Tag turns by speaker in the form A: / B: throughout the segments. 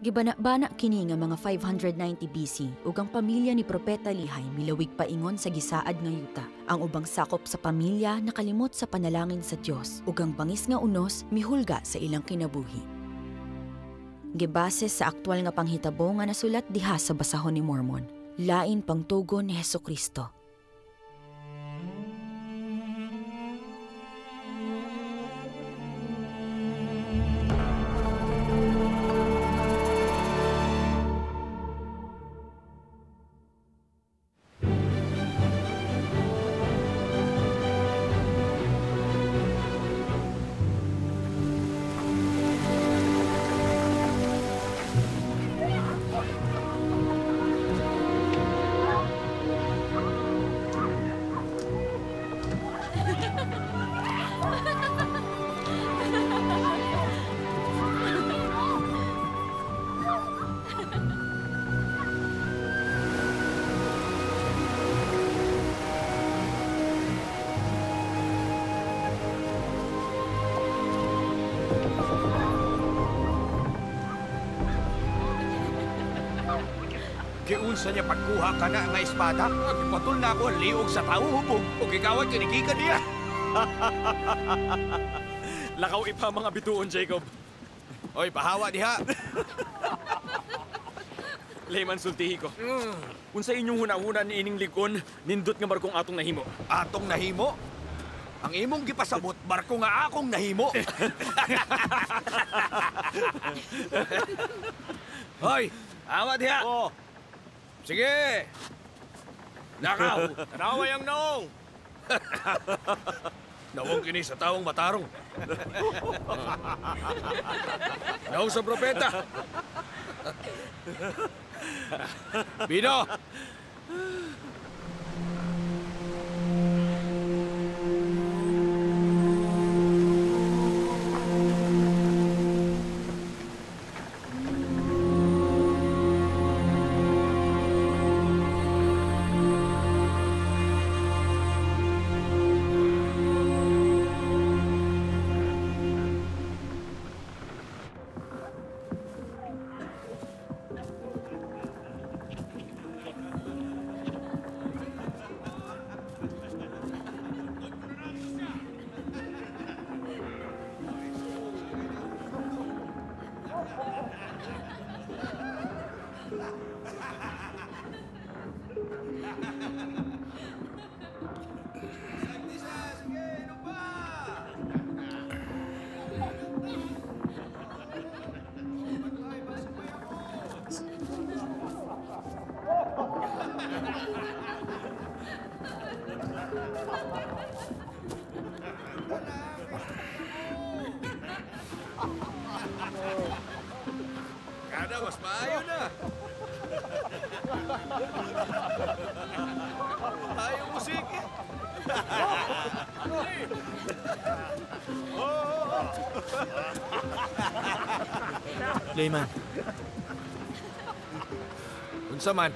A: Gibana-bana kini nga mga 590 BC ug ang pamilya ni Propeta Lihay milawig paingon sa gisaad nga yuta. Ang ubang sakop sa pamilya nakalimot sa panalangin sa Dios ug ang bangis nga unos mihulga sa ilang kinabuhi. Gibase sa aktwal nga panghitabo nga nasulat diha sa basahon ni Mormon, lain pangtugon ni Hesukristo.
B: Giunsa niya pagkuha ka na nga espada? Ipatol na ako ang liog sa tao, hubog. O gigawat kiniki ka niya.
C: Lakaw ipa mga bituon, Jacob.
B: Oy, pahawa diha.
C: Layman, sultihi ko. Unsa inyong hunahuna ni ining ligon, nindot nga barkong atong nahimo.
B: Atong nahimo? Ang imong gipasabot, barko nga akong nahimo. Hoy, hawa diha. Oh. Sige! Nakaw! Tanaway ang naong! Naong kini sa tawong matarong. Naong sa propeta. Bino! Kada mas maayo na. Ayaw musik.
D: Layman.
B: Unsa man?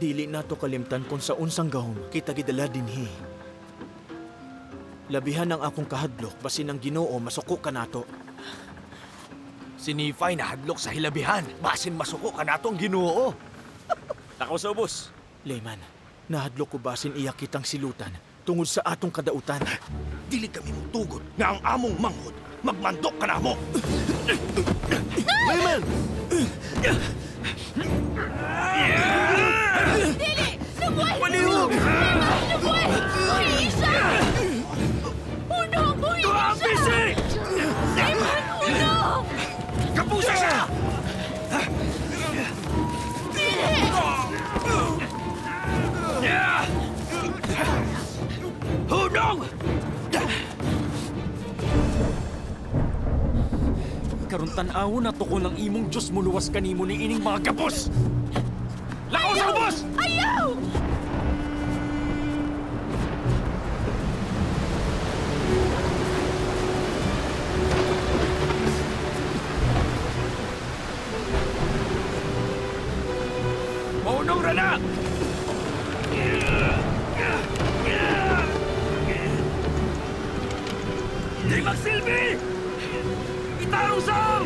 D: Dili nato kalimtan kung sa unsang gahom kita gidala dinhi. Labihan ang akong kahadlok basin ang Ginoo masuko kanato.
B: Si Nephi nahadlok sa hilabihan basin masuko kanato ang Ginoo.
C: Takaw sa ubos.
D: Layman, nahadlok ko basin iya kitang silutan tungod sa atong kadautan.
B: Dili kami mutugot nga ang among manghod magmandok kanamo.
D: Layman!
A: Dili! Nabuhay!
D: Palihog!
A: Layman! Nabuhay! Buhi siya! Uno! Buhi siya! Layman! Uno!
B: Kapusa siya!
A: Dili!
B: Hunong!
C: Karon tan-awon na to kung ang imong Diyos muluwas kanimo ni ining mga gapos! Lakaw sa ubos!
A: Ayaw!
B: Maunong rana!
C: Di magsilbi! Itarong sam!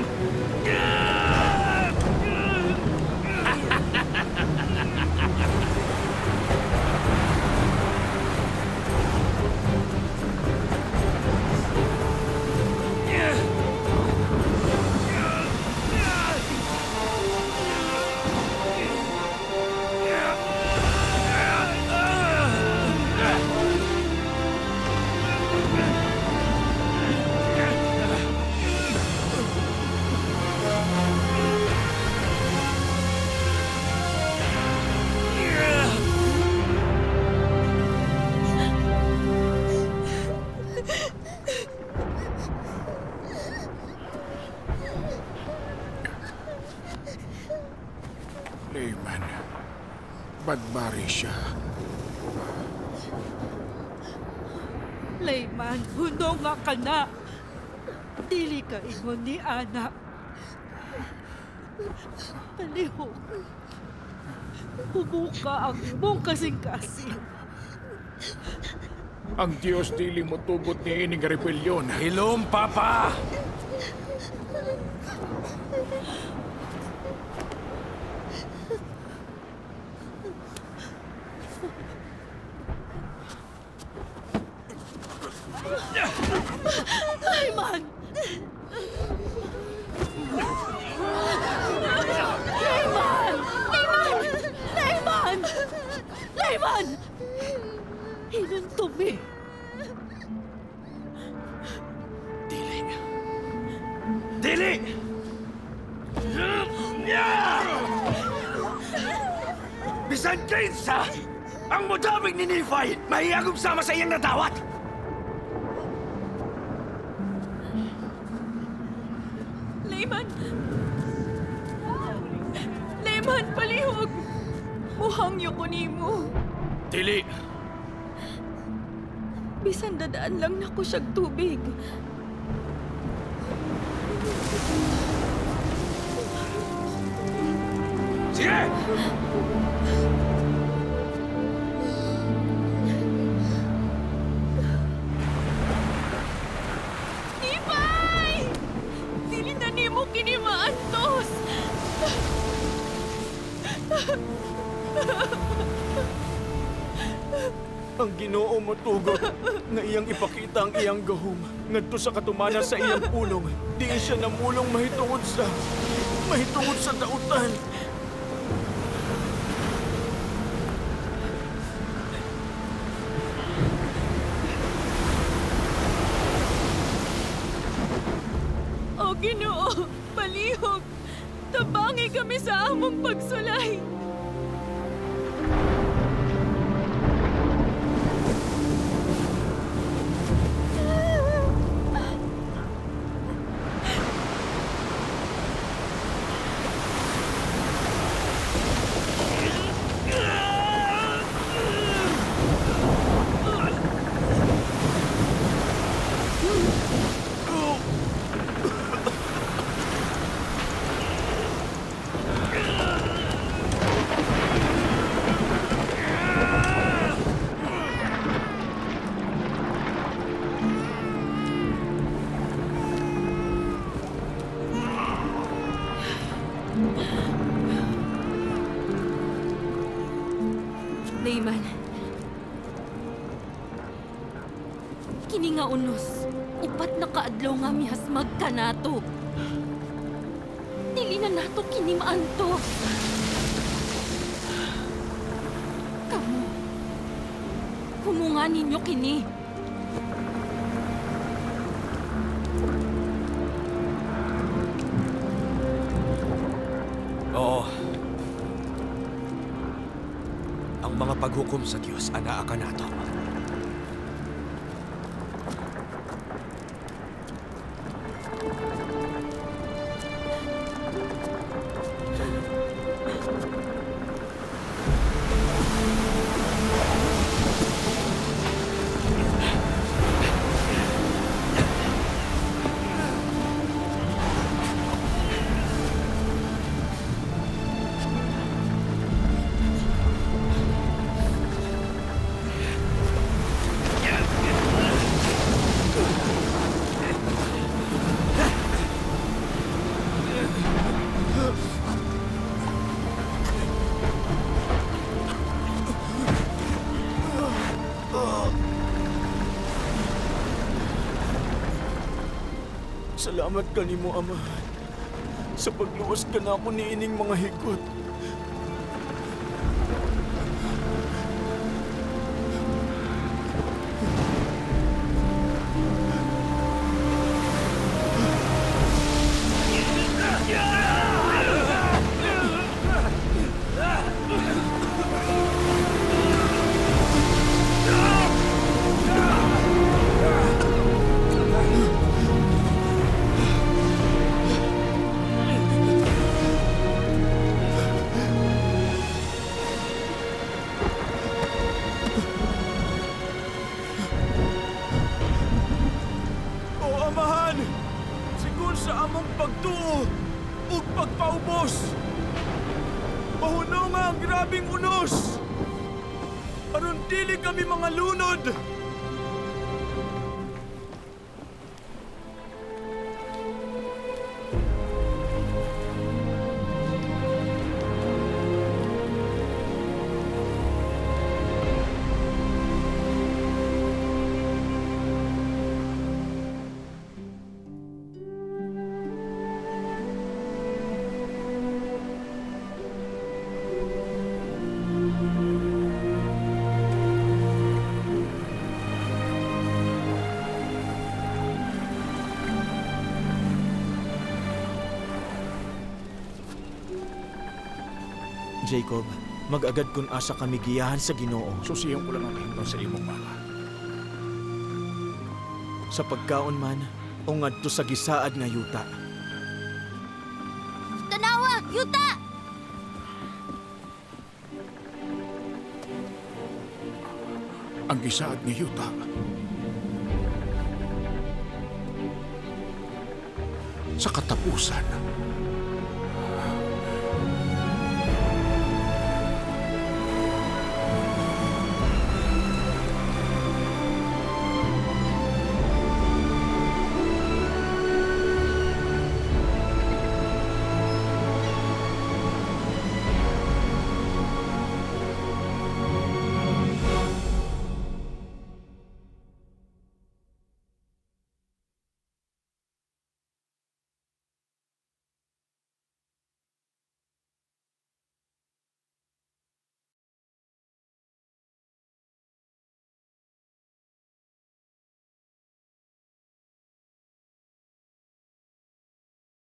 E: Layman, badbari siya.
F: Layman, hunong nga ka na. Dili ka ingon ni Ana. Palihog. Humuka ang imong kasing-kasing.
E: Ang Diyos dili mo tugot ni ining rebelyon.
B: Hilom, Papa!
F: Layman! Layman! Layman! Layman! Layman! Hinuntom eh.
C: Dili! Dili!
B: Bisan kinsa! Ang mudamig ni Nephi, mahiyagom sama sa iyang nadawat!
A: Layman! Layman, palihog! Muhangyo ko nimo.
C: Dili!
A: Bisan dadaan lang nako siyag tubig.
B: Sige!
A: Nephi! Dili na nimo kini maantos!
D: Ang Ginoo motugot nga iyang ipakita ang iyang gahom ngadto sa katumanan sa iyang pulong. Diin siya namulong mahitungod sa dautan.
A: O Ginoo, palihog! Tabangi kami sa among pagsulay! Layman, kini nga unos, upat na kaadlaw nga mihasmag ka nato. Dili na nato kini maantos. Kamo, humunga ninyo kini.
B: Oo. Ang mga paghukom sa Dios anaa ka nato.
D: Salamat kanimo, Amahan, sa pagluwas ka na ako niining mga higot. Sa among pagtuo ug pagpaubos, mahunong ang grabing unos, aron dili kami mga lunod. Jacob, mag-agad kung asa kami giyahan sa Ginoo.
E: Susiyan ko lang ang kahimtang sa imong mama.
D: Sa pagkaon man, o ngadto sa gisaad nga yuta.
G: Tanawa! Yuta!
E: Ang gisaad nga yuta. Sa katapusan,